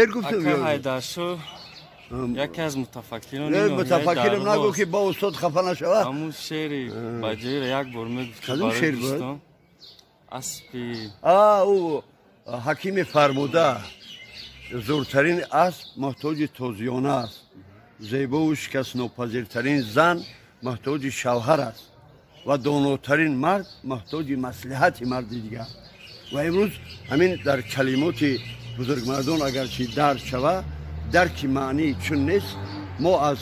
Гуфтам. Ака Ҳайдаршо яке аз мутафаккирон. Не, мутафаккирам нагӯ, ки бо устод хафа нашавад. Ҳамун шеъри ба ҷойро як бор мегуфт. Кадом шеър буд? Аспи. А, ӯ ҳакиме фармуда: зӯртарин асп муҳтоҷи тозиёна аст, зебову шикастнопазиртарин зан муҳтоҷи шавҳар аст ва донотарин мард муҳтоҷи маслиҳати марди дигар. Ва имрӯз ҳамин дар калимоти бузургмардон агарчи дарк шава, дарки маънӣ чун нест, мо аз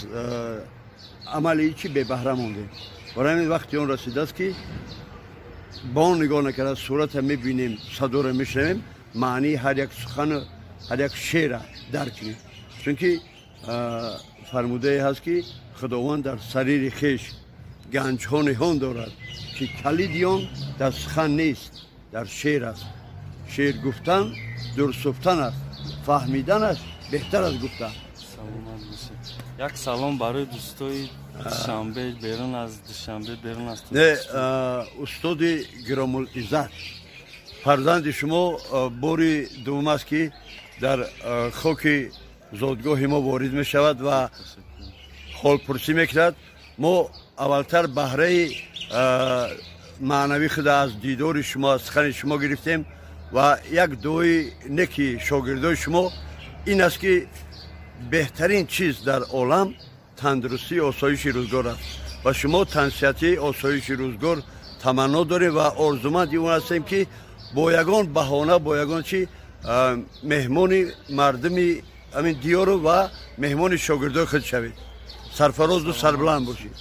амали чӣ бебаҳра мондем. Барои ҳамин вақти он расидааст, ки ба он нигоҳ накарда, сурата мебинем, садоро мешунавем, маънии ҳар як сухану ҳар як шеъра дарк кунем, чунки фармудае ҳаст, ки Худованд дар сарири хеш ганҷҳо ниҳон дорад, ки калиди он дар сухан нест, дар шеър аст. Шеър гуфтан дур суфтан аст, фаҳмиданаш беҳтар аз гуфтан. Саломат бошед. Як салом барои дӯстои Душанбе, берун аз Душанбе, берун аз Не, устоди гиромулиззат, фарзанди шумо бори дуввум аст, ки дар хоки зодгоҳи мо ворид мешавад ва ҳолпурсӣ мекунад. Мо аввалтар баҳраи маънавӣ худа аз дидори шумо, аз сухани шумо гирифтем ва як дуои неки шогирдои шумо ин аст, ки беҳтарин чиз дар олам тандурустӣ, осоиши рӯзгор аст ва шумо тансиҳатӣ, осоиши рӯзгор таманно дорем ва орзуманди он ҳастем, ки бо ягон баҳона, бо ягон чи меҳмони мардуми ҳамин диёру ва меҳмони шогирдои худ шавед. Сарфарозу сарбуланд бошед.